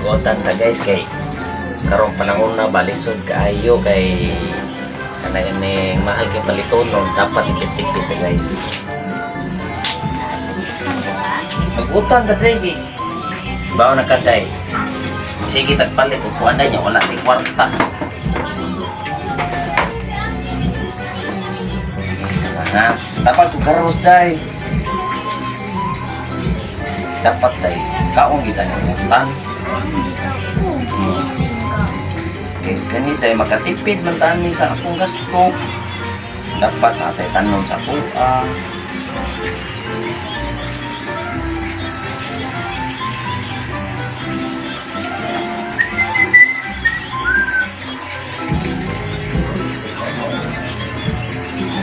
Mag-utan ta, guys, kay karong panahon na balisod kaayo kay kanang ning mahal kay palitonon, dapat ipit-ipit ta, guys. Mag-utan ta day kay bawo na kaday. Sige tagpalit upuan day niya wala ni kwarta. Ha? Dapat ko garos day. Dapat day kaon kita ng utang. Kay kani day makatipid man tani sa akong gasto. Dapat atay tanom sa kuha.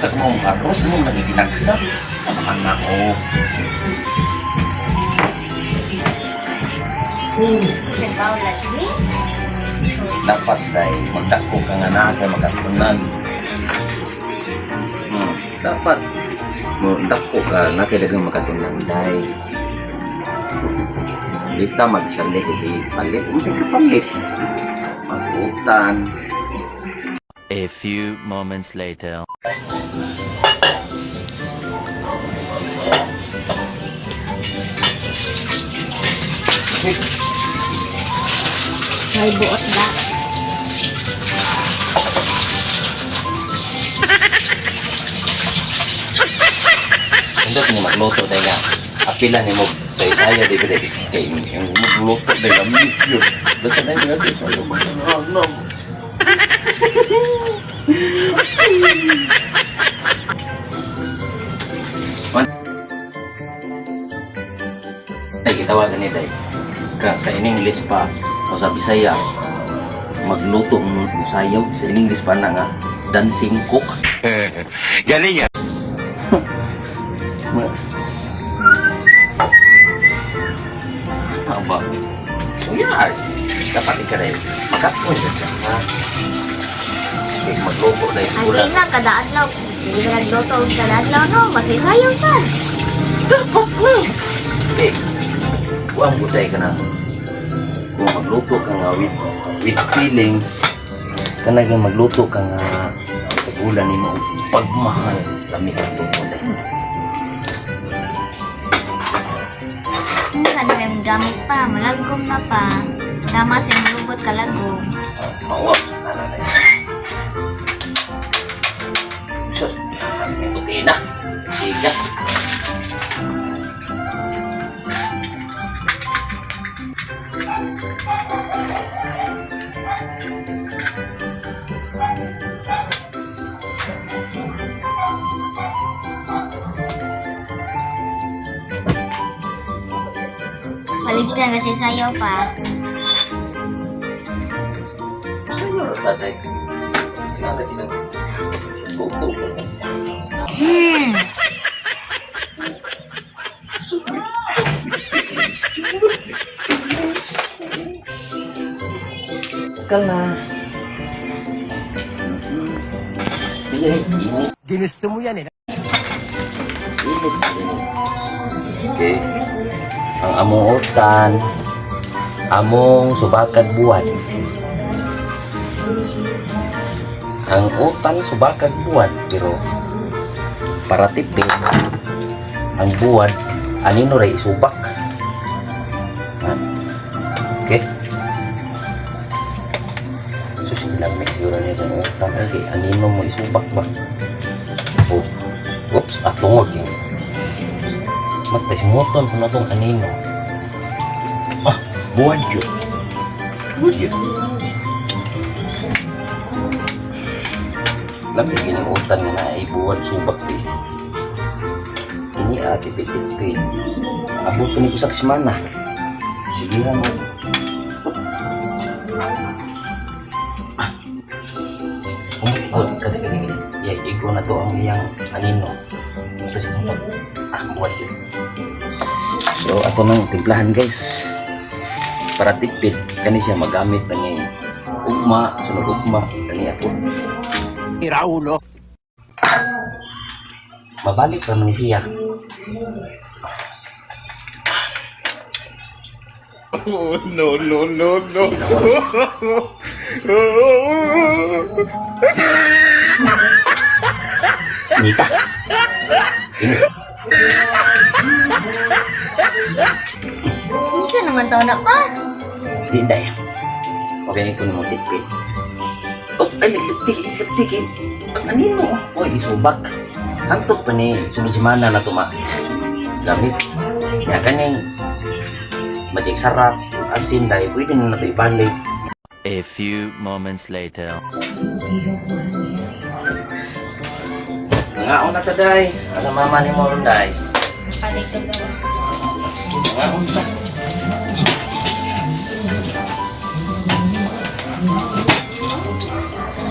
Tag mo aros mo nagiginagsa. Sama na ko. Nagbaw lagi. Dapat day magdako ka nga naa kay makatunan. Dapat mo dako ka na kay daghang makatunan day. Dita magsali kasi palit, hindi ka palit. Mag-utan. A few moments later. May buot ba? Hindi ni magluto dahil nga. Apila ni mo sa isaya di ba kay yung magluto dahil lamig yun. Basta na yung sa isaya mag-ano. Ay, gitawagan ni Day. Ka, sa in English pa, o sa Bisaya, magluto mo sayaw. Sa in English pa na nga, dancing cook. Galing yan. Ano ba? Kuya, dapat ikaw rin. Makatpon siya siya, ha? Okay, magluto na Ang siguro. na kada adlaw. Sige ka nagluto og kada adlaw no, masaysayaw sad. Dapat na! Eh, kuang buday ka na. Kung magluto ka nga with feelings, kanang magluto ka nga sa gula nimo pagmahal, lami ka luto dahil. Kada may gamit pa, malagom na pa. Sama sa lubot kalagom. Oo, nana na. Sus, sabi ni Tutina. Sige. Paligi ka kasi sayaw pa. Sa'yo, tatay. Tinata tinata. Luto. Kal na. Init. Ginusto mo yan eh. Init. Init. Okay. Ang among utan, among subakad buwan. Ang utan subakad buwan, pero para tipid, ang buwan, anino ray isubak. Ha? Okay? Sus, ilamig siguro nito ang utan. Ay, kay anino mo isubak ba? Oh. Oops, atungod yun. Matay, simuton ko na itong anino. Ah, buwan yun. Buwan yun. Lamig yun ang utan nga na ay buwan subak eh. Ini ah, tipid-tipid. Abot ko ni ko sa semana. Sige na mo. Oh, kadi kadi kadi. Ya, ikaw na to ang iyang anino. Ito si Mutot. Ah, buwan yun. So, ako nang timplahan, guys. Para tipid, kani siya magamit pa niya. Ugma, sunod ugma, kani ako. Raulo. Mabalik pa man ni siya. Oh, no, no, no, no. Nita. Ini. Unsa naman taon na pa? Di day. Okay, ito na tipid. Oh, ay, liptik, liptik. Eh. Ang anino. Oy, isubak. Hangtod pa ni, sunod semana na tuma. Gamit. Kaya kaning magic sarap, asin dahil pwede na nato ibalik. A few moments later. Nangaon na ta day. Asa mama ni mo ron day. Palit ko gawas. Nangaon ta.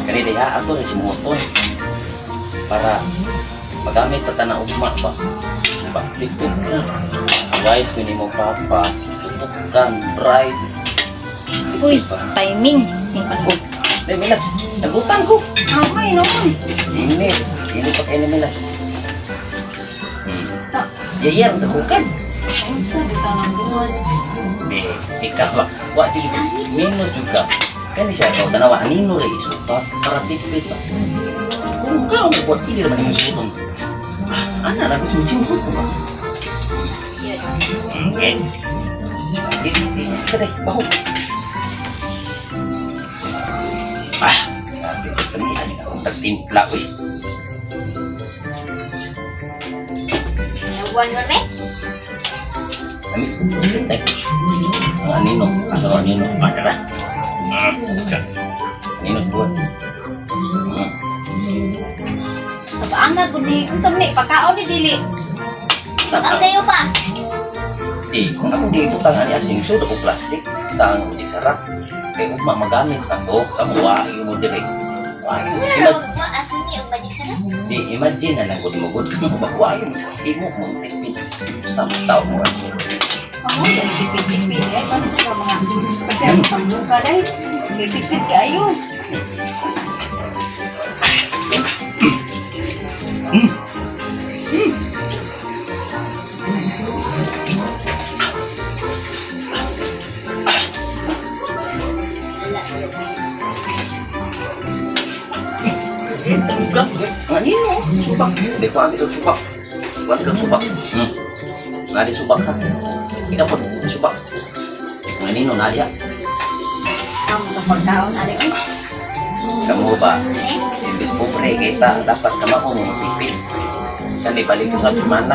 Kani diha ato ni simuton para magamit pa ta na ugma ba. Ba, dito sa advice ko nimo papa, tutukan bride. Uy, Ba. timing. Oh, dai milas. Nagutan ko. Okay, no. Ini, ini pa kayo ni milas. Yayar, dakukan. Unsa bitaw ng buwan. Di, ikaw ba? Wa di nino juga. Kani siya ikaw tanawa anino ra isupa para tipid ba. Kung ka mo buat kini naman imong suoton. Ah, ana ra ko simot ba. Yun. Okay. Eh, eh, kada baho. Ah, grabe ko kami ani akong nagtimpla uy. Buwan mo me? Ami, tay. Ang anino, asa ang anino? Ah, tara. Ah, anino buwan. Kabaanga gud ni unsa man ni pakaon ni dili. Ang kayo pa. Eh, kung ako di ibutang ani asin, so ko plastic. Basta ang ujik sarap. Kay ugma magamit na to, kamo wa mo dire. Wa Ano na asin ni og magic sarap? Di imagine na lang gud mo gud kamo ba wa imo mo tipid sa tao mo. Amo oh, tipid-tipid eh paano ka mga pagka pambuka dai. Tipid kaayo. Eh, tanggap. Ang anino, subak. Di ko agi subak. Wa ka subak. Nadi subak ha. Ikaw po, subak. Ang anino na diha. Amo ka pagkaon ani oy. Kamo ba? Imbes pobre kita dapat kamao mo tipid. Kani balik ko sa semana.